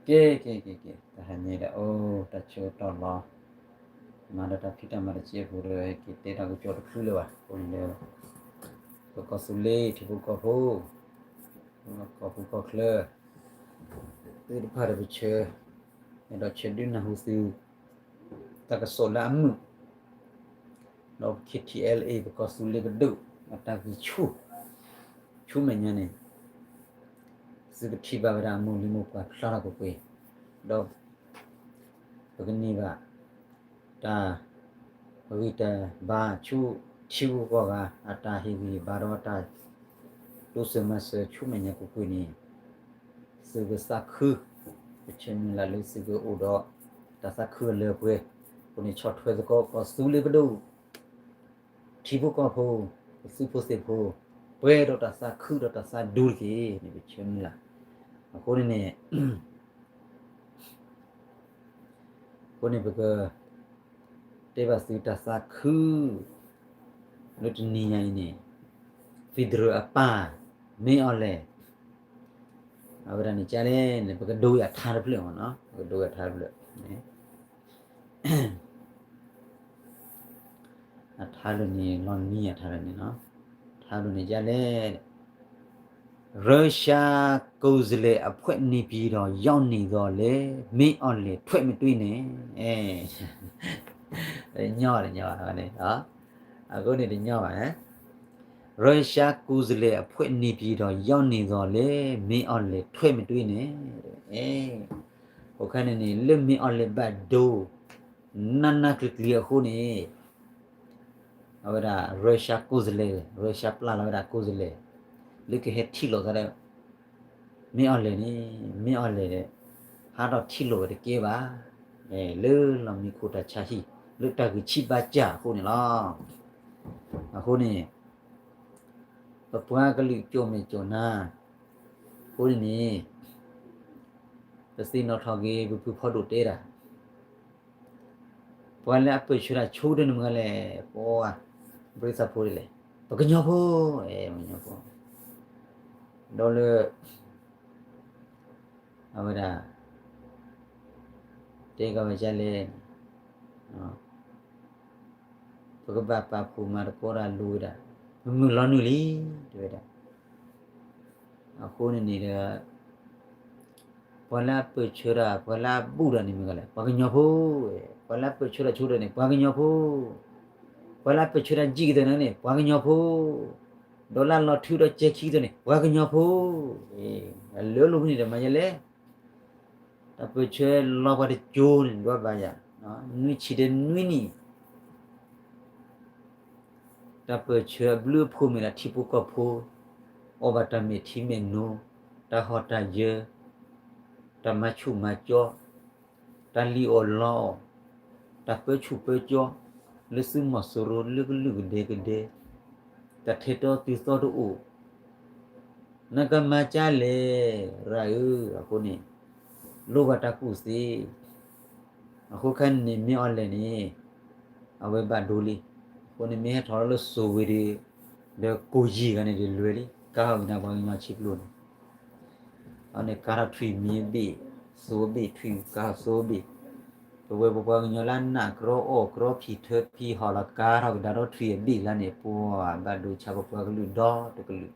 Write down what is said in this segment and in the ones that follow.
ကဲ ကဲ ကဲ ကဲ တဟါညါဒီး အိၣ်တၢ်ဆၢကတီၢ်လီၤ. မၤဒီးတၢ်ဖံးတၢ်မၤတစဲးဖိဒီး ဟဲက့ၤတဲတၢ်ကစီၣ်တဖုလၢၤဘၣ်. အဃိန့ၣ်ဒီး ပကီၢ်သူလ့ၤထံဖိကီၢ်ဖိ ကီၢ်ပူၤကီၢ်ချၢ သ့ၣ်တဖၣ်ဒီးပဆၢ အဲၣ်ဒိးဆၢဒုးနၢ်ဟူသု တၢ်ကစီၣ်လၢအမုာ် ဒီး K T L A ပကီၢ်သူလ့ၤပဒိၣ် အတၢ်ဂံၢ်ဆူၣ် ဆူမဲာ်ညါန့ၣ် သုကထံၣ်ဘၣ်ဝဲဒၣ်အမိၢ်လံၤမိၢ်ပှၢ်ဖျါထီၣ်ကွ့ၢ်ကွ့ၢ် ဒီး ပကန့ၢ်ဘၣ် တၢ်ဂံၢ်တၢ်ဘါဆူထံဂုၤကီၢ်ဂၤ အတၢ်ဟ့ၣ်ဂံၢ်ဟ့ၣ်ဘါဒီးတၢ် တိစၢၤမၤစၢၤဆူမဲာ်ညါကွ့ၢ်ကွ့ၢ်န့ၣ် သုကသးခု ပဆၢမုၢ်လၢ်လၢသုကအိၣ်ဒီး တၢ်သးခုအလၢအပှဲၤ အဃိန့ၣ်ဆီၣ်ထွဲသကိး ကီၢ်သူလ့ၤပဒိၣ် ထံဖိကီၢ်ဖိ ပသုးဖိသ့ၣ်ဖိ ပှဲၤဒီးတၢ်သးခုဒီးတၢ်သးဒူတက့ၢ်န့ၣ် ပဆၢမုၢ်လၢ်. အဃိန့ၣ်န့ၣ် အဃိန့ၣ် ပက တဲဘၣ်သုတၢ်သးခု လၢတနံၤညါအံၤန့ၣ် federal အပၢ် မ့ၢ်အီၤလဲၣ် အဝဲဒၣ်န့ၣ်ကလဲၣ်န့ၣ် ပကဒိအထါတဖျၢၣ်မ့ၢ်နီၤ ပကဒိအထါတဖျၢၣ် အထါလၢန့ၣ် လီၤနံၤအထါလၢန့ၣ်နီၤ ထါလၢန့ၣ်ကလဲၣ် ရုရှားကိုယ်စားလှယ်အဖွဲ့ နေပြည်တော်ရောက်နေသော်လည်း မင်းအောင်လှိုင် ထွက်မတွေ့နဲ့ ညီညီ အဃိန့ၣ်တညီဘၣ် ရုရှားကိုယ်စားလှယ်အဖွဲ့ နေပြည်တော်ရောက်နေသော်လည်း မင်းအောင်လှိုင် ထွက်မတွေ့နဲ့ အခါန့ၣ်န့ၣ် လၢမ့ၢ်အီၤလဲၣ်ဘၣ်ဒိ နးနးကျံၤကျံၤအဃိန့ၣ် အဝဲဒၣ် Russia ကိုယ်စားလှယ် Russia ပျဲလီၤဝဲဒၣ် ကိုယ်စားလှယ် လၢကဟဲထံၣ်လိာ်သးဒီး မ့ၢ်အီၤလဲၣ်န့ၣ် မ့ၢ်အီၤလဲၣ်ဒီး ဟးထီၣ်ထံၣ်လိာ်ဝဲတကဲဘၣ် လၢလီၢ်မံခိၣ်တၢ်ဆါဟံၣ် လၢတၢ်ဂံၢ်ဆံးဘါစၢ်အဃိန့ၣ်လီၤ. အဃိန့ၣ် ပပှၤကလုာ်ကၠီၣ်မဲာ်ကၠီၣ်နါ အဃိန့ၣ်န့ၣ် ပသ့ၣ်နီၣ်ထီၣ်က့ၤ ပဖုဖီဒိၣ်တဲဒၣ် ပှၤလၢအပၢၢ်ဆၢတၢ်ဆိကတၢၢ်န့ၣ်မ့ၢ်ဂ့ၤလဲၣ် ပှၤ ဘရံသးဖိဒ်လဲၣ် ပှၤကညီဖိ ပှၤကညီဖိ ဒီးလၢ အဝဲဒၣ် တဲကဝဲဒ်လဲၣ် ပကဘၣ်ပာ်ဖှိၣ်မၤသကိးတၢ်လိၤဝဲဒၣ် ပမုၢ်လီၤနုာ်လံ တဲဝဲဒၣ် အဃိန့ၣ်န့ၣ်ဒီး ပှၤလၢအပၢၢ်ဆၢတၢ် ပှၤလၢအဘူးတၢ်န့ၣ်မ့ၢ်ဂ့ၤလဲၣ် ပှၤကညီဖိ ပှၤလၢအပၢၢ်ဆၢတၢ်ဆိကတၢၢ်န့ၣ် ပှၤကညီဖိ ပှၤလၢအပၢၢ်ဆၢတၢ်ကံၣ်ကတၢၢ်န့ၣ် ပှၤကညီဖိ ဒီးလၢလီၤထုးဒီးကဲခံကတၢၢ်န့ၣ် ပှၤကညီဖိ အလၢလိာ်ဖဲန့ၣ်ဒီးမၤယဲလဲၣ် တၢ်ပၢၢ်ဆၢလီၤပှၤတကၠိန့ၣ် ဒွးဘၣ်ယၤ နွံဆံဒီးနွံနံၣ် တၢ်ပၢၢ်ဆၢအဘျုးအဖှိၣ်မ့ၢ်ဒၣ်ထံဖိကီၢ်ဖိ အီၣ်ဘၣ်တၢ်မဲာ်ထံမဲာ်နိ, တၢ်ဟီၣ်တၢ်ယၢၤ, တၢ်မၤဆူၣ်မၤကၠီ, တၢ်လံၣ်အီၣ်လီအီၣ်, တၢ်ပၢဆူၣ်ပၢကၠီ, လၢသုးမီၤစိရိၤလၢကလုာ်ကဒဲကဒဲ, တၢ်ထဲးတီသုးသီတအိၣ် နကမၤကၢ်လဲၣ် ရၣ်ဧၢ, အဃိန့ၣ် လိၣ်ဘၣ်တၢ်ကူၣ်သ့, အဃိခဲန့ၣ်န့ၣ် မ့ၢ်အီၤလဲၣ်န့ၣ် အဝဲဘၣ်ဒိလံ, အဃိန့ၣ်မ့ၢ်ဟဲထီၣ်လၢစိၤဝ့ၤဒီး ဒီးကိၣ်ယံၤဂၤန့ၣ် တလွဲလံ, ကါထီၣ်က့ၤနၤပှၤကညီဆံးကျိန့ၣ် အန့ၣ်ကါထီၣ်ထွံၣ်မံၤအဘ့ၣ်, စိအဘ့ၣ်ထွံၣ်, ကါထီၣ်စိအဘ့ၣ်, ပဝဲပပှၤကညီလၢနးကြီအီၣ်ကြီဖံးထၢဖံးဟီၣ်လီၤကါထီၣ်ကဒါဒီးထွံၣ်အဘ့ၣ်လၢန့ၣ် ပှၤဘၣ်ဒိဆါပပှၤကလုာ်ဒီတကလုာ်,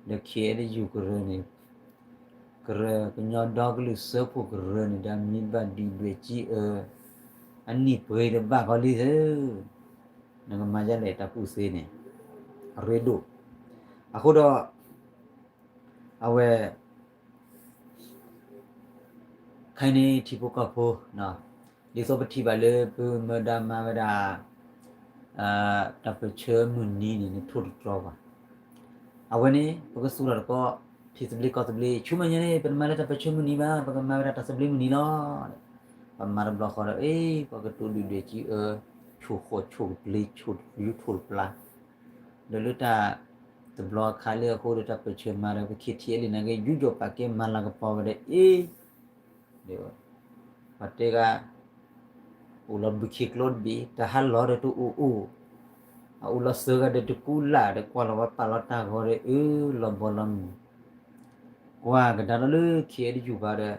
ဒီး ခ့ၣ်အဲၣ်ယူၣ် ကရၢန့ၣ်, ကရၢကညီဒီကလုာ်စၢဖှိၣ်ကရၢန့ၣ် ဒီးမ့ၢ်ဘၣ်ဒုၣ်ဒွဲၣ်ကံအၢ, အနံၣ်ပှဲၤတဘၣ်ဃီလံသၢ နကမၤဒ်လဲၣ်တၢ်ကူၣ်သ့န့ၣ်, အရ့ဒိၣ်, အဃိဒီး အဝဲ ခဲအံၤန့ၣ်ထံဖိကီၢ်ဖိ, ဒ်သိးပထံၣ်ဘၣ်လၢပမၢဒၣ်မၤဝဲဒၣ် တၢ်ပၢၢ်ဆၢမုၢ်နံၤန့ၣ် နထိၣ်တတြီဘၣ်, အဝဲန့ၣ် ပကသူၣ်ထီၣ်တကီၢ် ထံသဘျ့ကီၢ်သဘျ့ ဆူမဲာ်ညါန့ၣ် ပတမၤလၢတၢ်ပၢၢ်ဆၢမုၢ်နံၤဘၣ်, ပကမၤဝဲဒၣ်တၢ်သဘျ့မုၢ်နံၤလီၤ. ပမၤတဘျီဃီဒီး အ့ ပှၤကတိၤဒုၣ်ဒွဲၣ်ကံအၢ, ဆိၣ်ဃိးဆိၣ်ကပျ့ ဆိၣ်ယူၤထိၣ်တပျၢ် ဒီးလၢတၢ်တဘျီအခါလၢအဃိဒီးတၢ်ပၢၢ်ဆၢမၤဒီး ပ ခ့ၣ်ထံၣ်အဲၣ်လံ နာ်က့ ယူးယီၣ်ပာ်ကဲမၤလၤကပီၤဝဲဒီး အ့ ပှၤတဲဂၤ အိၣ်လီၤဘုခ့ကျိတဘ့ၣ် တၢ်ဟးလီၤဒီးတအိၣ်အိၣ်, အအိၣ်လီၤစၢၤဂၤဒီးတကူလၢ်ဒီး ကွၢ်လီၤဝဲပာ်လီၤတၢ်ဂီၤဒီး အၢ လီၤဘီလီၤမုၢ်, ကွၢ်ကဒါဒီးလၢ ခ့ၣ်အဲၣ်ယူၣ် ဘၣ်ဒီး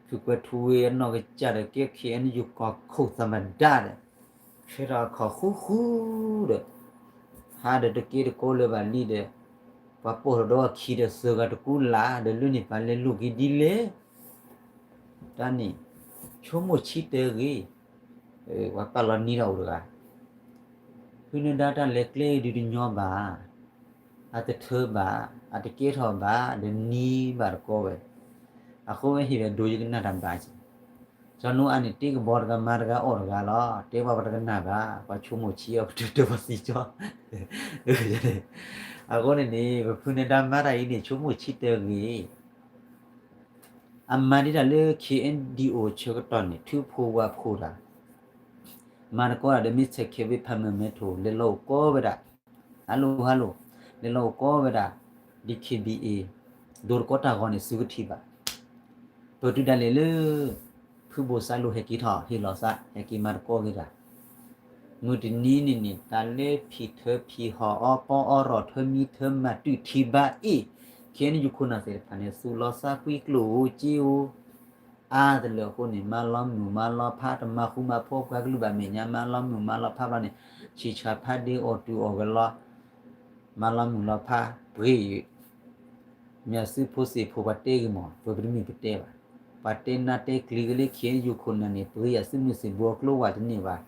ဖုကွဲထူဝ့အနီၢ်ကစၢ်ဒီး ကဲ ခ့ၣ်အဲၣ်ယူၣ် ကီၢ်ခိၣ်သးမဒၣ်ဒီး ဆှၢထီၣ်အခီၣ်ဃူဃူဒီး ဟးဒီးတက့တကိလၢၤဘၣ်လံဒီး ပှၤပိာ်ထီၣ်ဒီးအခံဒီး စၢၤဂၤတကူလၢ်ဒီး လၢန့ၣ်ပှၤလဲၤလိာ်က့ၤဒ်လဲၣ် တၢ်န့ၣ် ဆိကမိၣ်ဆံတၢဂ့ၤ, ပှၤပာ်လီၤနံၤဒီးအိၣ်တဂၤ, ဖုနဒါတၢ်လဲၤကျဲဒုးတညီဘၣ်, အတထၢဘၣ်, အတကဲထီၣ်ဘၣ်, ဒီးနံၤဘၣ်တကီဝဲ, အဃိဝဲဟ့ၣ်ဝဲဒိယကနၣ်တၢ်ဘၣ်က့ၤ, ကၠီနူအါန့ၣ် တ့ကဘီတဂၤမါတဂၤအီၣ်တဂၤလီၤ, တဲပှၤပတကနၣ်ဘၣ်, ပှၤဆိကမိၣ်ဆံအီၤပတုၤတၢ်ပှၤသံကၠီ, အဃိန့ၣ်န့ၣ် ပဖုနဒါမါတၢ်အံၤန့ၣ် ဆိကမိၣ်ဆံတၢဂ့ၤ အမၤဒ်တၢ်လၢ ခ့ၣ်အဲၣ်ယူၣ် ဆၢကတီၢ်န့ၣ် ထုဖိဝါဖိတၢ်, မၤတကီတၢ်ဒီး မ့ၢ်ဆဲးခဲးဝ့ဖးမၢၢ်မဲထိၣ် လဲၤလီၤအိၣ်ကီဝဲဒၣ်, ဟါလိၣ်ဟါလိၣ်, လဲၤလီၤအိၣ်ကီဝဲဒၣ်, ဒ် ခ့ၣ်ဘံၣ်အ့ၣ်, ဒိတကီတၢ်ဂီၤန့ၣ် စုကထံၣ်ဘၣ်, ပတုၤဒၣ်လဲာ်လၢ ဖုဘိၣ်စးလိာ်ဟဲက့ၤထီၣ် ဟ့ၣ်လီၤသး ဟဲက့ၤမၤတကီဂ့ၤတၢ် မုၢ်တနံၤန့ၣ်န့ၣ် တၢ်လၢဖံးထၢဖံးဟီၣ်အီပီအီရီၣ် ထၢမံထၢမၤတုၤထံဘၣ်အ့ၣ်, ခ့ၣ်အဲၣ်ယူၣ်ခိၣ်နၢ်သ့ၣ်တဖၣ်န့ၣ် သူၣ်လီၤသးကွံကျိၣ်ဧိၤစ့ဧိၤ, အါတလၢာ်အဃိန့ၣ် မၤလီၤမုၢ်မၤလီၤဖး တမၤဃူမၤဖိးပှၤကလုာ်ဘၣ်မဲာ်ညါ မၤလီၤမုၢ်မၤလီၤဖးဘျီန့ၣ် ဆံးဆါဖးဒ့အီၣ်တုၤအီၣ်ကလီ မၤလီၤမုၢ်လီၤဖး ပှ့ၤ မ့ၢ်အစုဖိသ့ၣ်ဖိပှၤတဲဂ့ၤမး ပတမ့ၢ်ပတဲဘၣ်. ပှၤတဲနါတဲကျံၤက့ၤလၢ ခ့ၣ်အဲၣ်ယူၣ်ခိၣ်နၢ်န့ၣ် ပှ့ၤအစုမုၢ်သ့ၣ်ဘိအကျိဝဲတန့ၢ်ဘၣ်.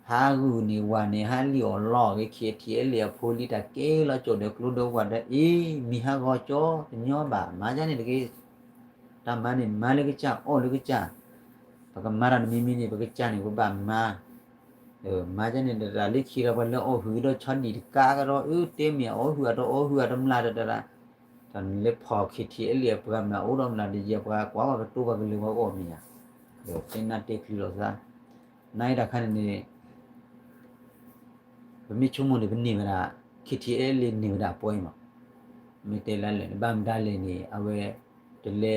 ဟးဂုာ်န့ၢ်ဝဲန့ၣ် ဟးလံၣ်အီၣ်လီအီၣ်ဂ့ၤ ခ့ၣ်ထံးအဲလ့ၣ်အဖိလံၤ တၢ်ကဲလီၤကၠီၣ်ဒီးကျိဒီးဝဲဒီးအ့ၣ် မံၤဟးဂီၤကၠီ တညီဘၣ် မၤဒ်န့ၣ်တဂ့ၤ. တၢ်မၤန့ၣ် မၤလၢကစၢ် အီၣ်လၢကစၢ် ပကမၤတၢ်တမံၤမံၤန့ၣ် ပကစၢ်န့ၣ် ပဘၣ်မၤ မၤဒ်န့ၣ်ဒီး တၢ်လၢခံဒီး ပှၤလၢအီၣ်ဟုၣ်ဒီးဆီဒံၣ်တကးကဒီး အၢ တဲမ့ၢ်အီၣ်ဟုၣ်အတအီၣ်ဟုၣ်အတမျၢ်ဒီး တၢ်လၢဖီၣ် ခ့ၣ်ထံးအဲလ့ၣ်အပှၤမ့ၢ်အိၣ်ဒီးမျၢ်တယဲၢ် ပှၤကွၢ်ပှၤကတိၤပှၤကလုာ်ပှၤအီၣ်မ့ၢ်ယါ တဲနါတဲကျံၤလိာ်သး နအံၤတၢ်ခါန့ၣ်န့ၣ် ပမ့ၢ်ဆိကမိၣ်န့ၣ် ပန့ၢ်ဝဲဒၣ် ခ့ၣ်ထံးအဲလ့ၣ် န့ၢ်ဝဲဒၣ်ပီအံၤမး မ့ၢ်တဲလၢလဲၣ် ဘၣ်မတၤလဲၣ်န့ၣ် အဝဲ တလဲ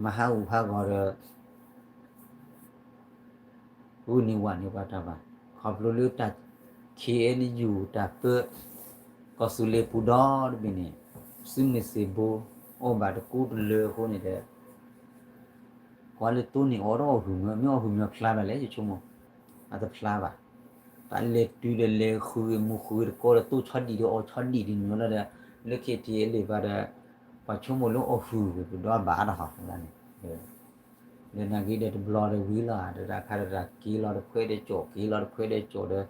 မၤဟးဂူာ်ဟးဂီၤဒီး ဂုာ်န့ၢ်ဝဲန့ၢ်ပှၤတၢ်ဘၣ် ခီဖျိလၢတၢ် ခ့ၣ်အဲၣ်ယူၣ် တၢ်ပၢ ကီၢ်သူလ့ၤပူၤဒီတဘ့ၣ်န့ၣ် စုမုၢ်သ့ၣ်ဘိ အိၣ်ဘၣ်တကူတလၢအဃိန့ၣ်ဒီး ကွၢ်လၢတိၢ်န့ၣ်အီၣ်ဒီးအီၣ်ဟုၣ်မၢ မ့ၢ်အီၣ်ဟုၣ်မၢဖျါဘၣ်လဲၣ် ယဆိကမိၣ် အတဖျါဘၣ် တၢ်လဲၤတုၤဒီးလဲၤဃုဂ့ၤမူဃုဂ့ၤတကီဒီး တိၢ်ဆီဒံၣ်ဒီးအီၣ်ဆီဒံၣ်ဒ်န့ၣ်လီၤဒီး လၢခ့ၣ်ထံးအဲလ့ၣ်ဘၣ်ဒီး ပှၤဆိကမိၣ်လၢအီၣ်ဟုၣ်ဒီးဘၣ်ဒီးဟီၣ်န့ၣ် ဒီးနာ်က့ဒီးတဘျီဒီးဝံၤလီၤ ဒီးတၢ်ခါဒီးတၢ်က့ၤလီၤတခွဲးဒီးကၠီၣ် က့ၤလီၤတခွဲးဒီးကၠီၣ်ဒီး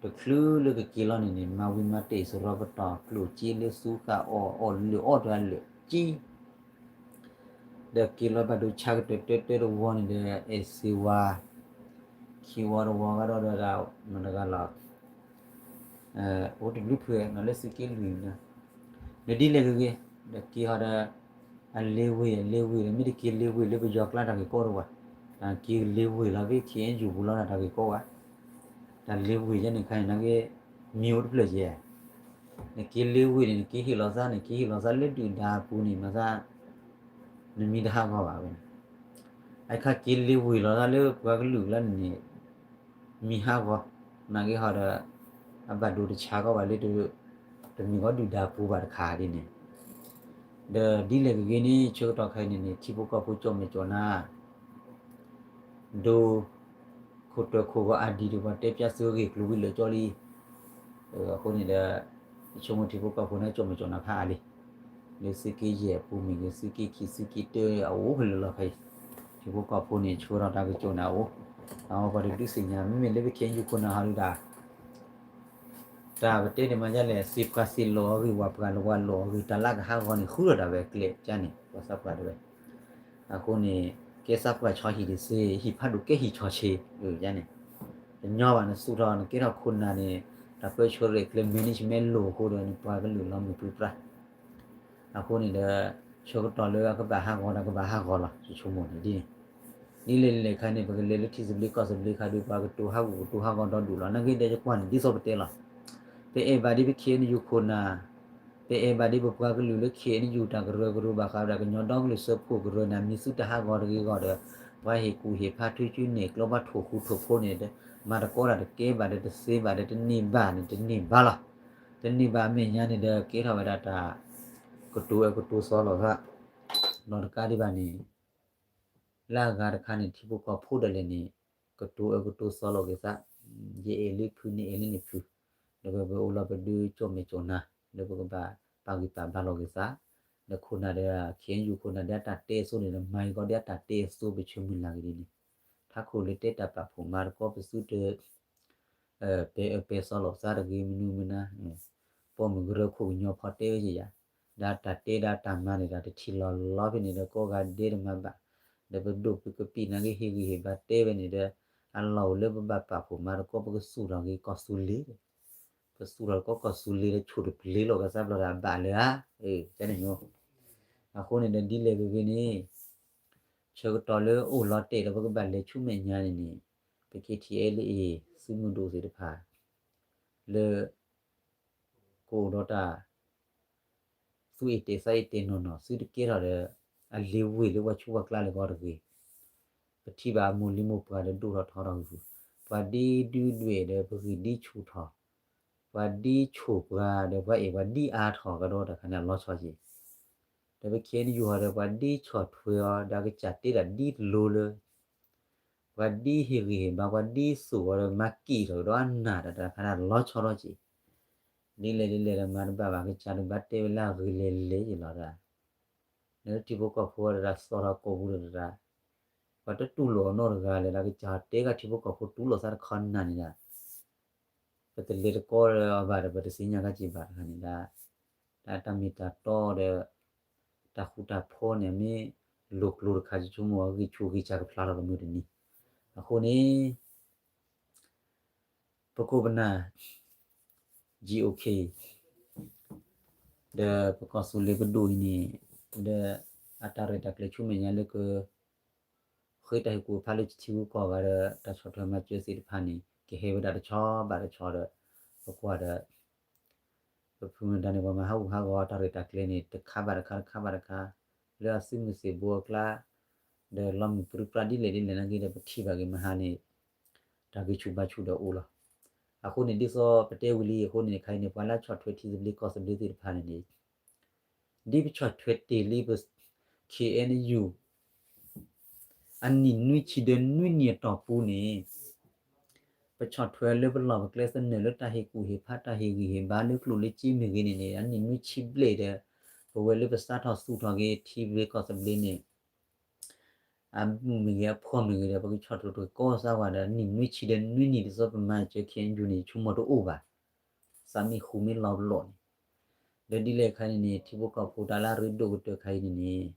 တချုးလၢကက့ၤလီၤန့ၣ်န့ၣ် မၤဝံၤမၤတဲာ်စရီပတီၢ် ကျိၣ်စ့လၢသူဃာ်အီၣ် အီၣ်လၢာ်အီၣ်တၢ်လၢာ်က့ ဒီးက့ၤလီၤဘၣ်ဒိဆါကတၢၢ်တၢၢ်တၢၢ်တဝီန့ၣ်ဒီး အဲၣ်စ့ဝါ ခံဝီတဝီကဒီးဒီး မတၤတဂၤလီၤ အိၣ်တဘျုးဖုနီၤလၢသုးက့လွံၢ်နီၤ ဒီးဒ်လဲၣ်ဂ့ၤဂ့ၤ ဒီးက့ၤဟီဒီး အလ့ဝ့ၢ်အလ့ဝ့ၢ်ဒီး မ့ၢ်တက့ၤလ့ဝ့ၢ်လၢပယီၤကျါတၢ်ဂ့ၢ်ကီတဝီ တၢ်က့ၤလ့ဝ့ၢ်လီၤဖဲ ခ့ၣ်အဲၣ်ယူၣ်ပူၤလီၤတၢ်ဂ့ၢ်ကီဝဲ တၢ်လ့ဝ့ၢ်ယဲန့ၣ်ခါန့ၣ် နက့ၤ မံၤအိၣ်တဖျၢၣ်ယဲ နက့ၤလ့ဝ့ၢ်န့ၣ် နက့ၤဟ့ၣ်လီၤသး နက့ၤဟ့ၣ်လီၤသးလၢဒုၣ်ဒါအပူၤန့ၣ် မၤသး နမံၤတဟးဂီၤဘၣ်ဝဲန့ၣ် အခါက့ၤလ့ဝ့ၢ်လီၤသးလၢပှၤကလုာ်လၢန့ၣ် မံၤဟးဂီၤ နာ်က့ဟီဒီး အဘၣ်ဒိတဆါကီးဘၣ်လၢ တမံၤကီးဒုၣ်ဒါပူၤဘၣ်တခါဒ်န့ၣ် ဒီးဒ်လဲၣ်ဂ့ၤဂ့ၤန့ၣ် ဆၢကတီၢ်ခဲအံၤန့ၣ်န့ၣ် ထံဖိကီၢ်ဖိကၠီၣ်မဲာ်ကၠီၣ်နါ ဒိ ခိၣ်တၢၢ်ခိၣ်ဂီၤအါဒံးဒီး ပှၤတဲပၠးသုဂ့ၢ်ကျိၤဝံၤလၢာ်ကၠီလံ အဃိန့ၣ်ဒီး ယဆိကမိၣ်ထံဖိကီၢ်ဖိန့ၣ် ကၠီၣ်မဲာ်ကၠီၣ်နါဖးအါလံ လၢသုးက့ယဲၢ်အပူၤမ့ၢ်ဂ့ၤ သုးက့ခံ သုးက့တၢ အအိၣ်ဖဲလဲၣ်လီၤခါအံၤ ထံဖိကီၢ်ဖိန့ၣ် ဆှၢထီၣ်တၢ်ကစီၣ်န့ၣ်အအိၣ် အဝဲပှၤတဒုးသ့ၣ်ညါ မ့မ့ၢ်လၢပခဲအံၤယုၢ်ခိၣ်နၢ်ဟီဒုးတၢ် တၢ်ပတဲန့ၣ်မၤဒ်လဲၣ် သ့ၣ်ပှၢ်သ့ၣ်လီၤအဂ့ၢ် ဝၣ်ပှၢ်လၢဝၣ်လီၤအဂ့ၢ် တၢ်လၢကဟးဂီၤန့ၣ် ဃုထီၣ်ဒၣ်ဝဲအကျဲကန့ၣ် ပှၤသးပှၢ်တဝဲ အဃိန့ၣ် ကဲသးပှၢ်ဆီဟံၣ်တသ့ ဟံၣ်ဖးဒိၣ်ကဲဟံၣ်ဆီဆ့ ကန့ၣ် တညီဘၣ်နသူၣ်ထီၣ် နကဲထီၣ်ခိၣ်နၢ်န့ၣ် တၢ်ပၢဆှၢရဲၣ်ကျဲၤ management လိၣ်အဃိဒီး နပှၤကလုာ်လီၤမုၢ်ပြံပြါ အဃိန့ၣ်ဒီး ဆၢကတီၢ်လၢအကဘၣ်ဟးဂီၤဒီးကဘၣ်ဟးဂီၤလီၤ ယဆိကမိၣ်န့ၣ်ဒ်န့ၣ် ဒ်လဲၣ်လဲၣ်ခါန့ၣ် ပကလဲၤလၢထံသဘျ့ကီၢ်သဘျ့ခါဒုး ပှၤကတိၤဟးဂူာ်ကတိၤဟးဂီၤဒီဒူၣ်လီၤ နာ်က့ဒီးယကွၢ်န့ၣ် ဒ်သိးပတဲလီၤ ပအဲၣ်ဘၣ်ဒ်ပခဲအံၤယုၢ်ခိၣ်နၢ် ပအဲၣ်ဘၣ်ဒ်ပပှၤကလုာ်လၢခဲအံၤယုၢ်တၢ်ကရၢကရိဘၣ်ဃးဒီးကညီဒီကလုာ်စၢဖှိၣ်ကရၢန့ၣ် မံၤသုတဟးဂီၤတဂ့ၤဂီၢ်ဒီး ပှၤဟ့ၣ်ကူၣ်ဟ့ၣ်ဖးထုကၠူန့ၣ် ကျိဘၣ်ထိၣ်ဃူထိၣ်ဖိးန့ၣ် မၤတကီတၢ်တကဲဘၣ်ဒီးတသ့ဘၣ်ဒီးတန့ၢ်ဘၣ်န့ၣ် တန့ၢ်ဘၣ်လီၤ. တန့ၢ်ဘၣ်အမဲာ်ညါန့ၣ်ဒီး ကဲထီၣ်ဝဲဒၣ်တၢ်ကတိၤအဲၣ်ကတိၤသီလီၤသး လီၤတကးဒံးဘၣ်န့ၣ် လၢအဂၤတခါန့ၣ် ထံဖိကီၢ်ဖိဒၣ်လဲာ်န့ၣ် ကတိၤအၢကတိၤသီလိာ်က့ၤသး, ယအဲၣ်လၢဖုန့ၣ်အဲၣ်လၢန့ၣ်ဖု, ဒီးပအိၣ်လီၤပဒုးကၠီၣ်မဲာ်ကၠီၣ်နၤ လၢပကဘၣ်ပာ်ဂံၢ်ပာ်ဘါလိာ်က့ၤသး, ဒီးခိၣ်နၢ်ဒီး ခ့ၣ်အဲၣ်ယူၣ် ခိၣ်နၢ်ဒၣ်တၢ်တဲအသိးန့ၣ်ဒီး မၤက့ၤကီးဒၣ်တၢ်တဲအသိး ပဆၢမုၢ်လၢ်က့ၤဒ်န့ၣ်, ထးခိၣ်လၢတဲတၢ်ပာ်ဖှိၣ်မၤသကိးပစုတ ပဲအၢပဲသီလိာ်သးတဂ့ၤ မနုၤမနုၤ, ပိာ်မုၣ်ကရၢခိၣ်ကညီဖီတဲဝဲယဲယၤ, ဒီးတၢ်တဲဒီးတၢ်မၤန့ၣ်ဒီး တထံၣ်လီၤလီၤဖဲန့ၣ်ဒီး ကိးဂၤဒဲးတမၤဘၣ်, ဒီးပဒိၣ်ပကပံာ်နာ်က့ ဟ့ၣ်ဂံၢ်ဟ့ၣ်ဘါတဲဝဲန့ၣ်ဒီး အလီၢ်အိၣ်လၢပဘၣ်ပာ်ဖှိၣ်မၤသကိး ပကသူၣ်ထီၣ်က့ၤကီၢ်သူလ့ၤ, ပသူၣ်ထီၣ်ကီၢ်သူလ့ၤဒီး ဆိၣ်တပျ့ၤလိာ်ကစၢ်ဘျီဒီးအဘၣ်လၢဧါ, ကန့ၣ်မ့ၢ်, အဃိန့ၣ်ဒီးဒ်လဲၣ်ဂ့ၤဂ့ၤန့ၣ် ဆၢကတီၢ်လၢအိၣ်လီၤတဲာ်ဒီး ပကဘၣ်လဲၤဆူမဲာ်ညါန့ၣ်န့ၣ်, ပ ခ့ၣ်ထံၣ်အဲၣ်လၢအ့ၣ် သုးမုၢ်ဒိၣ်သ့ၣ်တဖၣ် လၢ ကအိၣ်ဒီးတၢ် သူၣ်အ့ၣ်တဲာ်သးအ့ၣ်တဲာ်နီၢ်နီၢ် သုတကဲထီၣ်ဒီး အလ့ၤဝ့ၢ်လၢပှၤဆူးပှၤကျါလၢကီၢ်တဂ့ၤ, ပထံၣ်ဘၣ်အမိၢ်လံၤမိၢ်ပှၢ်ဒီးဒိၣ်ထီၣ်ထီထီၣ်ဂုၤဂုၤ, ပှၤဒ်ဒုဒွဲၣ်ဒီးပဂံၢ်ဒ်ဆူၣ်ထီၣ်, ပှၤဒ်ဆိၣ်ပှၤဒီးပှၤအဲၣ်ပှၤဒ်အါထီၣ် ကဒီးတၢ်ခါန့ၣ်အလီၤဆီက့ၤ, ဒီးပ ခ့ၣ်အဲၣ်ယူၣ် ဟီဒီး ပှၤဒ်ဆီၣ်ထွဲအီၤဒီး အကစၢ်တဲတၢ်ဒ်လိၤလၢ ပှၤဒ်ဟ့ၣ်ဂံၢ်ဟ့ၣ်ဘါ ပှၤဒ်သူၣ်အီၤဒီး မၤက့ၣ်ထီၣ်ကဒီးအနၢ်ဒီး တၢ်ခါန့ၣ်လီၤဆီထီၣ်က့ၤ, ဒ်လဲၣ်ဒ်လဲၣ်ဒီး မၤတဘၣ်ဘၣ် ကစၢ်ဒုးဘၣ်တဲဝဲလၢအဂ့ၤလဲၣ်လဲၣ်ယလီၤဒၣ်, လၢထံဖိကီၢ်ဖိဒီးတၢ်သီၣ်ထီၣ်ကိာ်ပူၤဒီးတၢ်, ပှၤတတူၢ်လိာ်အီၤနီတဂၤလဲၣ်ဒီး ကစၢ်တဲကထံဖိကီၢ်ဖိတူၢ်လိာ်သးတခီနၢ်န့ၣ်ဒၣ် ပတလဲၤတကီလၢၤဘၣ်ဒီး ပတသ့ၣ်ညါကစၢ်ဘၣ်တခါန့ၣ်ဒၣ်, တၢ်တၢ်မ့ၢ်တၢ်တီဒီး တၢ်ဃူတၢ်ဖိးန့ၣ် မ့ၢ်လိာ်ကျိၤတခါ ယဆိကမိၣ်အဂံၢ်ဆူၣ်ဂံၢ်ဆူၣ်ကဖျါထီၣ်ကမုၢ်တနံၤ, အဃိန့ၣ် ပခိၣ်ပနၢ် GOK ဒီးပကီၢ်သူလ့ၤပဒိၣ်အံၤန့ၣ်, ဒီးအတၢ်ရဲၣ်တၢ်ကျဲၤဆူမဲာ်ညါလၢက ဃ့တၢ်ဟ့ၣ်ကူၣ်ဖးလၢထံဂုၤကီၢ်ဂၤဒီး တၢ်ဆီၣ်ထွဲမၤစၢၤသ့ၣ်တဖၣ်န့ၣ် ကဟဲဝဲဒၣ်တဆီဘၣ်တဆီဒီး ပကွၢ်ဒီး ပဖုမတၤန့ၣ် ပှၤမၤဟးဂူာ်ဟးဂီၤတၢ်ရဲၣ်တၢ်ကျဲၤန့ၣ် တခါဘၣ်တခါ တခါဘၣ်တခါ လၢအသုးမုၢ်သံၣ်ဘိအကျါ ဒီးလီၤမုၢ်ပြံပြါဒ်လဲၣ်ဒ်လဲၣ်နာ်က့ဒီး ပထံၣ်ဘၣ်က့ၤမဟါန့ၣ် တၢ်ဂံၢ်ဆူၣ်ဘါဆူၣ်ဒီးအိၣ်လီၤ. အဃိန့ၣ် ဒ်သိးပတဲဝံၤလံအဃိန့ၣ် ခါအံၤန့ၣ် ပှၤလၢအဆီၣ်ထွဲထံသဘျ့ကီၢ်သဘျ့သ့ၣ်တဖၣ်န့ၣ်န့ၣ် ဒ်ပဆီၣ်ထွဲတ့ၢ်လံပ ခ့ၣ်အဲၣ်ယူၣ် အနံၣ်နွံဆံဒီးနွံနံၣ်အတီၢ်ပူၤန့ၣ် ပဆီၣ်ထွဲလၢပလီၢ်ပကျဲသနၢၣ်လၢတၢ်ဟ့ၣ်ကူၣ်ဟ့ၣ်ဖး တၢ်ဟ့ၣ်ဂံၢ်ဟ့ၣ်ဘါလၢကျိၣ်လၢစ့မ့ၢ်ဂ့ၤန့ၣ်န့ၣ် အနံၣ်နွံဆံဘျဲၣ်ဒီး ပဝဲလၢပစးထီၣ်သူၣ်ထီၣ်က့ၤထံသဘျ့ကီၢ်သဘျ့န့ၣ် အမုၢ်မ့ၢ်ဂ့ၤ အဖှီၣ်မ့ၢ်ဂ့ၤဒီး ပကဆီၣ်ထွဲတ့ၢ်ကီၢ်စၢ်ဝဲဒီး နံၣ်နွံဆံဒီးနွံနံၣ် ဒ်သိးပမၤစၢၤ ခ့ၣ်အဲၣ်ယူၣ်န့ၣ် ဆိကမိၣ်တအိၣ်ဘၣ်. သးမံဃူမ့ၢ်လီၤပလိာ်န့ၣ် ဒီးဒ်လဲၣ်ခါအံၤန့ၣ် ထံဖိကီၢ်ဖိတၢ်လၢအရ့ဒိၣ်ကတၢၢ်ခါအံၤန့ၣ်န့ၣ်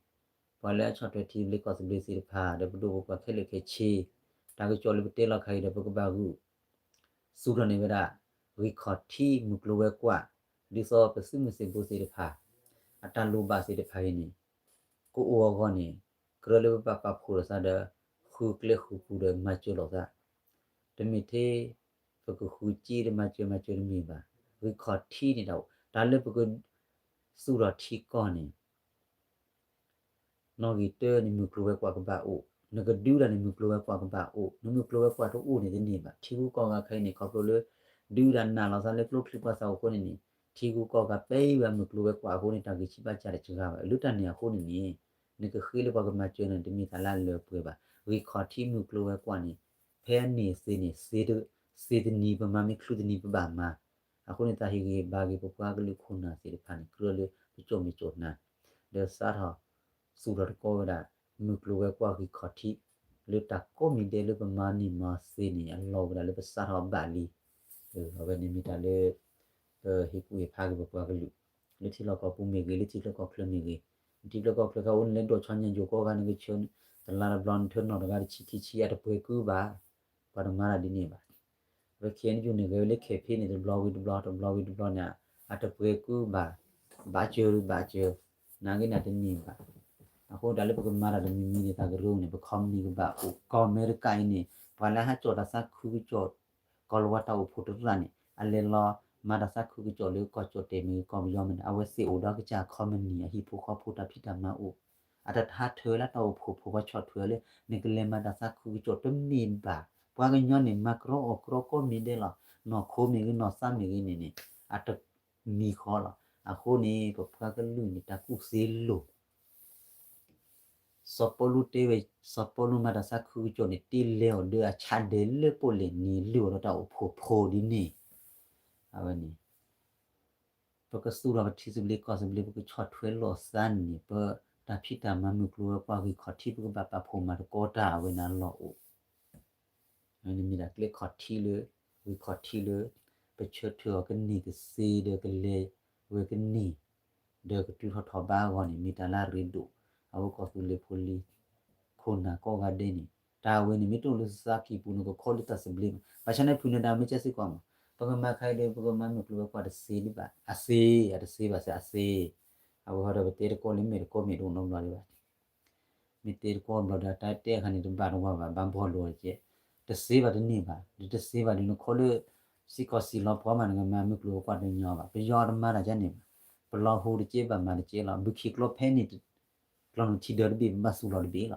ပှၤလၢအဆီၣ်ထွဲထံသဘျ့ကီၢ်သဘျ့သ့ၣ်တဖၣ် ဒီးပဒိၣ်ပပှၢ်ခဲလၢာ်ခဲဆ့ တၢ်ကစီၣ်လၢပတဲလီၤခါအံၤဒီး ပကဘၣ်ဂုာ် သူၣ်ထီၣ်န့ၢ်ဝဲဒၣ် ဂံၢ်ခီၣ်ထံးမုၢ်ကျိၤဝဲၤကွာ် ဒ်သိးပသုးမုၢ်သံၣ်ဘိသ့ၣ်တဖၣ် အတၢ်လိၣ်ဘၣ်သ့ၣ်တဖၣ်အံၤန့ၣ် ကအိၣ်အဂီၢ်န့ၣ် ကြၢးလၢပဘၣ်ပာ်ဖှိၣ်လိာ်သးဒီး ဃုကျဲဃုပူၤဒီးမၤစၢၤလိာ်သး တမ့ၢ်ထဲ ပကဃုစ့ဒီးမၤစၢၤမၤစၢၤတမ့ၢ်ဘၣ်. ဂံၢ်ခီၣ်ထံးန့ၣ်ဒီး တၢ်လၢပက သူၣ်ထီၣ်ထံကီၢ်န့ၣ် နီၣ်ဂံၢ်တၢန့ၣ် မုၢ်ကျိၤဝဲၤကွာ်ကဘၣ်အိၣ်, နကဒုးဒၣ်န့ၣ် မုၢ်ကျိၤဝဲၤကွာ်ကဘၣ်အိၣ်, နမုၢ်ကျိၤဝဲၤကွာ်တအိၣ်န့ၣ်တန့ၢ်ဘၣ်. ထံဂုၤကီၢ်ဂၤခဲအံၤန့ၣ် ခီဖျိလၢ ဒုးဒၣ်နာ်လီၤသးလၢကျိချံမျိာ်သၣ်အဃိန့ၣ်န့ၣ် ထံဂုၤကီၢ်ဂၤပဲဝဲမုၢ်ကျိၤဝဲၤကွာ်အဃိန့ၣ် တၢ်ဂံၢ်ဆံးဘါစၢ်တစှၤဘၣ်. လၢတၢ်န့ၣ်အဃိန့ၣ်န့ၣ် နကဃ့လၢပှၤကမၤစၢၤန့ၣ် တမ့ၢ်တၢ်လၢအလၢအပှဲၤဘၣ်. ဂံၢ်ခီၣ်ထံးမုၢ်ကျိၤဝဲၤကွာ်န့ၣ် ဖဲအန့ၣ်သ့န့ၣ် သ့တနံၤပမၤမ့ၢ်ချုးတနံၤပဘၣ်မၤ အဃိန့ၣ် တၢ်ဟ့ၣ်ဂံၢ်ဟ့ၣ်ဘါက့ၤ ပပှၤကလုာ်ခိၣ်နၢ်သ့ၣ်တဖၣ်န့ၣ် ကြၢးလၢပကၠီၣ်မဲာ်ကၠီၣ်နါ ဒီးစးထီၣ်သူၣ်ထီၣ်တကီဝဲဒၣ် မုၢ်ကျိၤဝဲၤကွာ်ဂံၢ်ခီၣ်ထံး လၢတၢ်ကိးမံၤဒဲးလၢပမၤန့ၢ်မၤသ့န့ၣ် အလီၢ်ဝဲဒၣ်လၢပစးထီၣ်ဘၣ်လံ. အဝဲန့ၣ်မ့ၢ်တၢ်လၢ ပဟ့ၣ်ကူၣ်ဟ့ၣ်ဖးက့ၤပပှၤကလုာ် လၢထံလီၢ်ကီၢ်ပူၤမ့ၢ်ဂ့ၤ လၢထံချၢကီၢ်ချၢမ့ၢ်ဂ့ၤ, ထံချၢကီၢ်ချၢခါအိၣ်န့ၣ် လၢဒိၣ်ဆီညါယိၤကိးဂၤန့ၣ် ကဆၢ တလါတဘျီ နထၢနီၣ်တဂၤတဆံခံဆံ အတပှဲၤကုဘၣ် ပှၤတမၤတၢ်ဒ်န့ၣ်ဘၣ်. အဝဲခဲအံၤန့ၣ် ယိၤန့ၣ် ဂဲၤဝဲလၢ campaign န့ၣ် တဘျီဝံၤတဘျီ တဘျီဝံၤတဘျီန့ၣ် အတပှဲၤကုဘၣ် ဘၣ်စၢၤဘၣ်စၢၤ နာ်က့န့ၣ်တန့ၢ်ဘၣ်. အဃိတၢ်လၢပကမၤတၢ်တမံၤမံၤန့ၣ် တၢ်ကရၢန့ၣ် ပ company ကဘၣ်အိၣ်. ကီၢ်အမဲရကၤအံၤန့ၣ် ပှၤလၢဟးကၠီၣ်တၢ်သးခုကစီၣ် ကီၢ်လီၤဝါတၢ်အိၣ်ဖှိၣ်တရၣ်န့ၣ် အလဲၤလီၤမၤတၢ်သးခုကစီၣ်လၢကီၢ်ကၠီၣ်တဲာ်မ့ၢ်ဂ့ၤ ကီၢ်ပယီၤမ့ၢ်ဂ့ၤ အဝဲသ့ၣ်အိၣ်ဒီးကစၢ် company အဟံၣ်ဖိဃီဖိတၢ်ဖံးတၢ်မၤအိၣ် အတဟးထၢလၢတၢ်အိၣ်ဖှိၣ်ဖိ ပှၤဆီၣ်ထွဲလၢ နကလဲၤမၤတၢ်သးခုကစီၣ်တမ့ၢ်ဘၣ်. ပှၤကညီန့ၣ် မၤကရီအီၣ်ကရီကိးမံၤဒဲးလီၤ. နီၢ်ခိမ့ၢ်ဂ့ၤ နီၢ်သးမ့ၢ်ဂ့ၤန့ၣ်န့ၣ် အတမံၤဃီလီၤ. အဃိန့ၣ် ပပှၤကလုာ်န့ၣ် တၢ်ကူၣ်သ့လိာ် စီၤပီလူးတဲဝဲ, စီၤပီလူးမၤတၢ်သးခုကစီၣ်န့ၣ် တ့လဲၤအီၤဒီးအဆၣ်ဒဲးလၢပီၣ်လဲၣ်န့ၣ် လုၢ်အီၤဒီးတၢ်အိၣ်ဖှိၣ်ဖိဒ်န့ၣ်, အဝဲန့ၣ် ပကသူၣ်ထီၣ်ပထံသဘျ့ကီၢ်သဘျ့ ပကဆီၣ်ထွဲလီၤသးန့ၣ် ပတၢ်ဖံးတၢ်မၤမုၢ်ကျိၤဝဲၤကွာ်ဂံၢ်ခီၣ်ထံး ပကဘၣ်ပာ်ဖှိၣ်မၤသကိးတၢ်အဝဲန့ၣ်အလီၢ်အိၣ်, အဝဲန့ၣ်မ့ၢ်တၢ်ကျဲခီၣ်ထံးလၢ, ဂံၢ်ခီၣ်ထံးလၢ, ပဆၢထၢၣ်အီၤကန့ၢ်ကသ့ဒီးကလဲၤဝဲကန့ၢ်, ဒီးကတုၤထီၣ်ထီၣ်ဘးအဂီၢ်န့ၣ် မ့ၢ်တၢ်လၢအရ့ဒိၣ်, အဝဲကီၢ်သူလ့ၤဖိလံၤ ခိၣ်နၢ်ကိးဂၤဒဲးန့ၣ် တၢ်ဝဲန့ၣ် မ့ၢ်တအိၣ်လၢသးကံၢ်ပူၤန့ၣ် ကခီလၢတၢ်သဘျ့ဘၣ်. ဘၣ်ဆၣ်န့ၣ် ဖုၣ်နၢၤဒါမ့ၢ်ကဲစ့ၢ်ကီးမး, ပကမၤခါအံၤဒီး ပကမၤမုၢ်ကျိၤဝဲၤကွာ်တသ့ဒံးဘၣ်, အသ့, အတသ့ဘၣ်စ့ၢ်အသ့, အဝဲဟီဒီးပတဲတကီၢ်လၢမဲာ်တကီၢ်မဲာ်တအိၣ်နီတဘျီဒံးဘၣ်. မ့ၢ်တဲတကီၢ်ဘျီဒီး တၢ်တဲအခါန့ၣ် တဘၣ်တဝါဘၣ်, ဘၣ်ဘီလိာ်ကဲ, တသ့ဘၣ်တန့ၢ်ဘၣ်, ဒီးတသ့ဘၣ်ဒီး နခီလၢ စ့ၢ်ကီးစံၣ်လီၤပှီၢ်မး နကမၤမုၢ်ကျိၤဝဲၤကွာ်တညီဘၣ်, ပယီၤတမၤတၢ်ကန့ၣ်ဘၣ်, ပလီၤဟူတကဲဘၣ်မၤတကဲလီၤ, ဘုခံကျိဖဲန့ၣ် ကျီၢ်နုၢ်ထံဒၢတဘ့ၣ် ပဘၣ်သူၣ်လီၤတဘ့ၣ်လီၤ.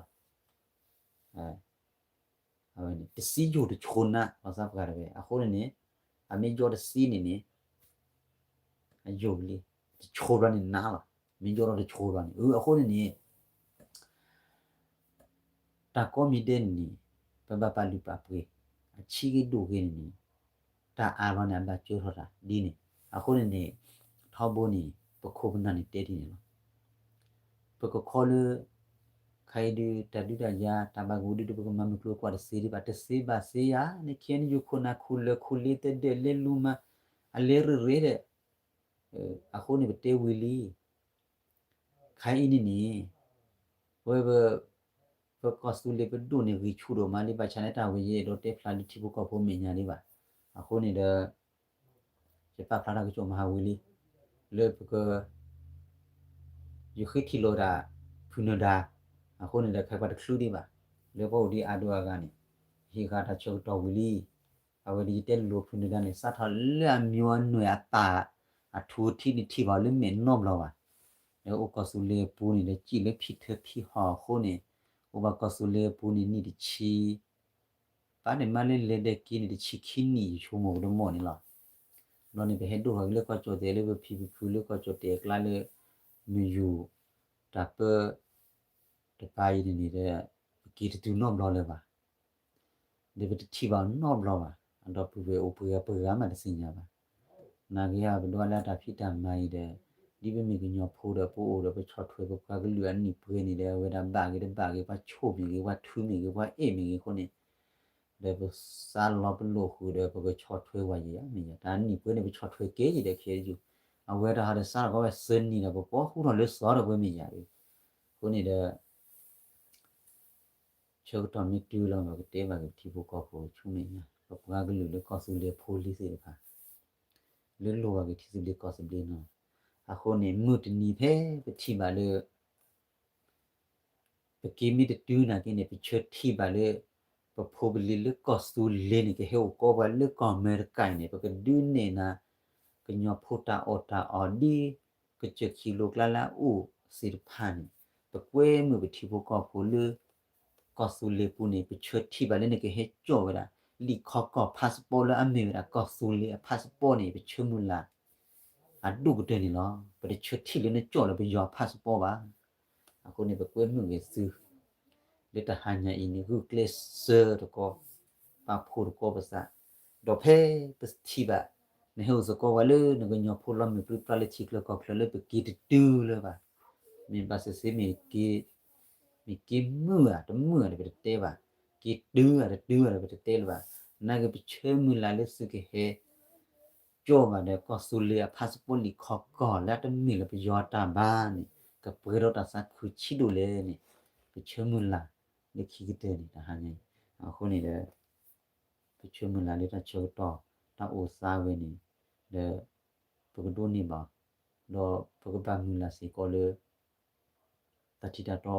အဝဲန့ၣ် တသံယိာ်တဆိနး လီၤသးပှၤတဝဲ, အဃိန့ၣ်န့ၣ် အမ့ၢ်ယီၢ်တသံန့ၣ်န့ၣ် အယိာ်လံ, တဆိဘျီန့ၣ်နးလီၤ, မ့ၢ်ယီၢ်ထီၣ်တဆိဘျီန့ၣ်, အဃိန့ၣ်န့ၣ် တၢ်ကိးမံၤဒဲးန့ၣ်န့ၣ် ပဘၣ်ပာ်လုၢ်ပာ်ပှ့ၤ, အဆံးဂ့ၤဒိၣ်ဂ့ၤန့ၣ်န့ၣ် တၢ်အါဘျီန့ၣ် အဘၣ်ကၢထီၣ်တၢ်ဒ်န့ၣ်, အဃိန့ၣ်န့ၣ် ထီဘိန့ၣ် ပခိၣ်ပနၢ်န့ၣ်တဲဒ်န့ၣ်လီၤ. ပကခီလၢ ခါအံၤဒုး တၢ်ဒုးတၢ်ယၤ တၢ်ဘၣ်ကဝီၤဒုး ပကမၤမုၢ်ကျိၤဝဲၤကွာ်တသ့ဒံးဘၣ်, တသ့ဘၣ်သ့ယၤန့ၣ် ခဲအံၤယိၤခိၣ်နၢ်ခိၣ်လၢာ်ခိၣ်လ့သဒၢးလဲၤလူၤမၤ အလဲၤရ့ရ့ဒီး အဃိန့ၣ်ပတဲဝံၤလံ ခါအံၤန့ၣ်န့ၣ် ဝဲ ပကီၢ်သူလ့ၤပဒိၣ်န့ၣ် ဂံၢ်ဆူၣ်ဒိၣ်မးလံ, ဘၣ်ဆၣ်န့ၣ် တၢ်ဝဲယအဲၣ်ဒိးတဲဖျါလၢထံဖိကီၢ်ဖိမဲာ်ညါဒံးဘၣ်. အဃိန့ၣ်ဒီး ယပာ်ဖျါထီၣ်ကစီၣ်မၤဟးဝံၤလံ လၢပက ယဃ့ထံၣ်လိာ်ဒၣ် ဖုၣ်နၢၤဒါ, အဃိန့ၣ်ဒီး ခဲပှၤတချုးဒံးဘၣ် လၢပအိၣ်ဒံးအါဒိၣ်အါဂၤန့ၣ် ဟ့ၣ်ဃာ်တၢ်ဆၢကတီၢ်ဝံၤလံ. အဝဲဒ်ယတဲလိၤလိၤ ဖုၣ်နၢၤဒါန့ၣ် စးထီၣ်လၢအမံၤအနွဲၣ်အပၢ် အထူအထံးန့ၣ် ထံၣ်ဘၣ်အီၤလၢမဲာ်နီတဘျီဘၣ်. ဒီးအိၣ်ကီၢ်သူလ့ၤအပူၤန့ၣ်ဒီး စံၣ်လၢဖံထၢဖံဟီၣ်အဃိန့ၣ် အိၣ်ဘၣ်ကီၢ်သူလ့ၤအပူၤန့ၣ် နံၣ်တဆံ ဘၣ်န့ၣ်မးလၢလဲၤဒဲးက့ၤန့ၣ် တဆံခံနံၣ် ယဆိကမိၣ်ကဒီးမ့ၢ်န့ၣ်လီၤ. ဘျီန့ၣ် ပဟဲဒိၣ်ထီၣ်က့ၤလၢကီၢ်ကၠီၣ်တဲာ် လၢပဖံပဖုလၢကီၢ်ကၠီၣ်တဲာ်အကျါလၢ မုၢ်ယူၢ် တၢ်ပၢ တပၤအံၤန့ၣ်န့ၣ်ဒီး ပက့ၤတတုၤနီတဘျီလၢၤဘၣ်. ဒီးပတထံၣ်ဘၣ်နီတဘျီဘၣ်. အဒီပုၢ်ဝဲၢ်အိၣ်ပှဲၤဂၤပှဲၤဂၤမးတသ့ၣ်ညါဘၣ်. နာ်က့ဟဲပဒိးလၢတၢ်ဖံးတၢ်မၤအံၤဒီး ဒ်ပမ့ၢ်ကညီဖိဒီး ပအိၣ်ဒီးပဆီၣ်ထွဲပပှၤကလုာ်အနံၣ်ပှဲၤန့ၣ်ဒီး အဝဲဒၣ်ဘၣ်ဂ့ၤတဘၣ်ဂ့ၤ ပှၤဆိၣ်မ့ၢ်ဂ့ၤ ပှၤထုးမ့ၢ်ဂ့ၤ ပှၤအဲၣ်မ့ၢ်ဂ့ၤအဃိန့ၣ် ဒီးပစးလီၤပလိာ်ဃုာ်ဒီး ပကဆီၣ်ထွဲဝဲယံၤမ့ၢ်ယၤ တၢ်နံၣ်ပှဲၤန့ၣ် ပဆီၣ်ထွဲက့ၤယံၤဒီးခဲအံၤ အဝဲတၢ်ဟးဒီးစးထီၣ်ကီးဝဲသၢနံၣ်ဒီး ပကိးဃူထီၣ်လၢစီၤဒီးပှဲၤမ့ၢ်ယၤအံၤ အဃိန့ၣ်ဒီး ဆၢကတီၢ်မ့ၢ်တုၤလီၤ ပကတဲဘၣ်က့ၤပထံဖိကီၢ်ဖိဆူမဲာ်ညါ ပပှၤကလုာ်လၢကီၢ်သူလ့ၤဖိလံၤသ့ၣ်တဖၣ် လၢလိၣ်ဘၣ်က့ၤထံသဘျ့ကီၢ်သဘျ့နီၤ. အဃိန့ၣ် မုၢ်တနံၤဖဲပထံၣ်ဘၣ်လၢ ပက့ၤမ့ၢ်တတုၤနာ်က့န့ၣ် ပဆၢထံၣ်ဘၣ်လၢ ပဖိပလံၤလၢကီၢ်သူလ့ၤန့ၣ် ကဟဲအိၣ်ကီးပှၤလၢကီၢ်အမဲရကၤအံၤန့ၣ် ပကဒုးနဲၣ်နၤ ကညီဖိတၢ်အီၣ်တၢ်အီဒ် ကစၢၢ်ခံလိကျါလၢအအိၣ်သ့ၣ်တဖၣ်န့ၣ် ပကွဲမုာ်ပထံဖိကီၢ်ဖိလၢ ကီၢ်သူလ့ၤပူၤန့ၣ် ပဆၢထံၣ်ဘၣ်လၢနကဟဲကၠီၣ်ဝဲဒၣ် လံာ်ခီကီၢ် passport လၢအမ့ၢ်ဝဲဒၣ်ကီၢ်သူလ့ၤအ passport န့ၣ် ပဆၢမုၢ်လၢ် အဒိၣ်ကတၢၢ်န့ၣ်လီၤ. ပတဆၢထံၣ်လၢနကၠီၣ်လၢပယီၤ passport ဘၣ်. အဃိန့ၣ် ပကွဲမုာ်ဂ့ၤသု လၢတဟါညါအံၤန့ၣ် ဂုာ်ကျဲးစၢးတကီး ပာ်ဖှိၣ်တကီးပသး, ဒီးဖဲပထံၣ်ဘၣ် နဟဲအိၣ်သကိးဝဲလၢနကညီဖိလီၤမုၢ်ပြံပြါလၢထံချၢကီၢ်ချၢလၢပက့ၤတတုၤလၢၤဘၣ်. မ့ၢ်ဘၣ်သ့ၣ်သ့ၣ်မ့ၢ် မ့ၢ်က့ၤမုာ်ဧါ တမုာ်ဧါဒီးပတတဲဘၣ်, က့ၤတုၤဧါ တတုၤဧါဒီးပတတဲလၢၤဘၣ်. နာ်က့ပဆၢမုၢ်လၢ်လၢသုကဟဲ ကၠီၣ်ဘၣ်ဒီးကီၢ်သူလ့ၤအ passport လံာ်ခီကီၢ်လၢအတမ့ၢ်လၢပယီၤတၢ်ဘၣ်န့ၣ် ကပှဲၤဒီးတၢ်သးခုဆံးဒိၣ်လဲၣ်န့ၣ် ပဆၢမုၢ်လၢ်လၢခံကတၢၢ်န့ၣ် တဟါညါအံၤ. အဃိန့ၣ်ဒီး ပဆၢမုၢ်လၢ်လၢတၢ်ဆၢကတီၢ် တၢ်အိၣ်သးဝဲန့ၣ် ဒီး ပကဒိးန့ၢ်ဘၣ် ဒီးပကဘၣ်မုၢ်လၢ်စ့ၢ်ကီးလၢ တၢ်ထံၣ်တၢ်တီအ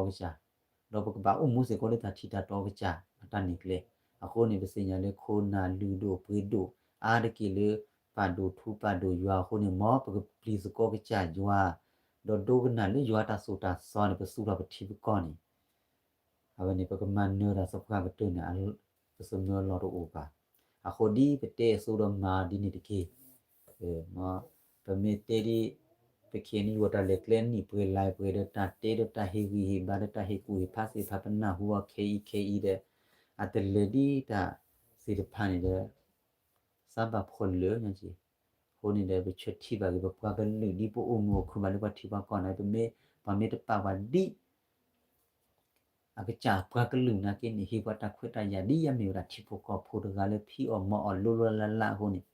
ကစၢ်, ဒီးပကဘၣ်အိၣ်မူစ့ၢ်ကီးလၢတၢ်ထံၣ်တၢ်တီအကစၢ် အတၢ်နဲၣ်ကျဲ. အဃိန့ၣ် ပသ့ၣ်ညါလၢခိၣ်နၢ်လုၢ်ဒိၣ်ပှ့ၤဒိၣ် အါတက့ၢ်လၢ ပာ်ဒိၣ်ထူပာ်ဒိၣ်ယွၤအဃိန့ၣ် မ်ပကပျံၤသကိးကစၢ်ယွၤ, ဒီးဒိကနၣ်လၢယွၤတၢ်သိၣ်တၢ်သီန့ၣ် ပသူၣ်ထီၣ်ပထံပကီၢ်န့ၣ် အဝဲန့ၣ် ပကမၤနၢၤတၢ်သပှၢ်ကတၢၢ်န့ၣ် ပသးမၢအလီၢ်တအိၣ်ဘၣ်. အဃိဒ်ပတဲအသိးဒီးမၤဒ်န့ၣ်တက့ၢ်. ပမ့ၢ်တဲဒ် ပခဲအံၤန့ၣ် ယဝဲတၢ်လဲၤကျဲနံၣ်ပှဲၤလါပှဲၤဒီး တၢ်တဲဒီးတၢ်ဟ့ၣ်ဂံၢ်ဟ့ၣ်ဘါဒီး တၢ်ဟ့ၣ်ကူၣ်ဟ့ၣ်ဖးသ့ၣ်တဖၣ် ပနၢ်ဟူအီၤခဲအံၤခဲအံၤဒီး အတလဲၤဒ်တၢ်သ့ၣ်တဖၣ်န့ၣ်ဒီး စးဘၣ်ဖှီၣ်လၢာ်ညါက့ၤ. အဃိန့ၣ်ဒီး ပဆၢထံၣ်ဘၣ်က့ၤ ပပှၤကလုာ်ဒ်ပအိၣ်မုာ်အိၣ်ခုၣ်ဘၣ်လၢပှၤထံပှၤကီၢ်န့ၣ် ပမ့ၢ် ပှၤမ့ၢ်တပာ်ပှၤဒ် အကစၢ်ပှၤကလုာ်နာ်က့န့ၣ် ဟ့ၣ်ပှၤတၢ်ခွဲးတၢ်ယာ် ဒ်အမ့ၢ်ဝဲဒၣ်ထံဖိကီၢ်ဖိတဂၤလၢ ဖံးအီၣ်မၤအီၣ်လိၤလိၤလၢ်လၢ်အဃိန့ၣ်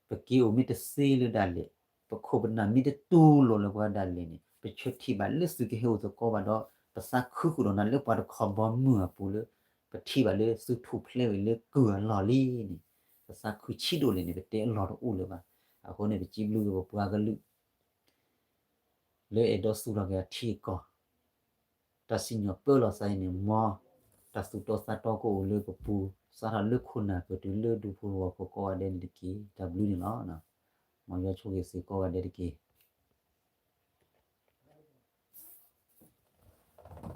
ပက့ၤအိၣ်မ့ၢ်တသ့လၢဒၣ်လဲာ်, ပခိၣ်ပနၢ်မ့ၢ်တတူၢ်လိာ်လၢပှၤဒၣ်လဲာ်န့ၣ် ပဆၢထံၣ်ဘၣ်လၢသုကဟဲအိၣ်သကိးဘၣ်ဒီး ပသးခုဃုာ်ဒီးနၤလၢပှၤတခီဘီမုၢ်အပူၤလၢ ပထံၣ်ဘၣ်လၢသုထူၣ်ဖျဲးဝဲလၢကုၢ်အလီၢ်လံန့ၣ် ပသးခုဆံးဒိၣ်လဲၣ်န့ၣ် ပတဲအလီၢ်တအိၣ်လၢၤဘၣ်. အဃိန့ၣ် ပစံးဘျုးက့ၤပပှၤကလုာ် လၢအဲၣ်ဒိးသူၣ်ထီၣ်က့ၤအထံအကီၢ် တၢ်စံၣ်ညီၣ်ပၢလီၤသးအံၤန့ၣ် မ်တၢ်သူၣ်တီသးတီကအိၣ်လၢပပူၤ စးထီၣ်လၢခိၣ်နၢ်ကတုၤလၢဒူဖိသဝီဖိကိးဂၤဒဲးန့ၣ်တက့ၢ်. တၢ်ဘျုးန့ၣ်လီၤ. မ်ယွၤဆိၣ်ဂ့ၤသုကိးဂၤဒဲးတက့ၢ်.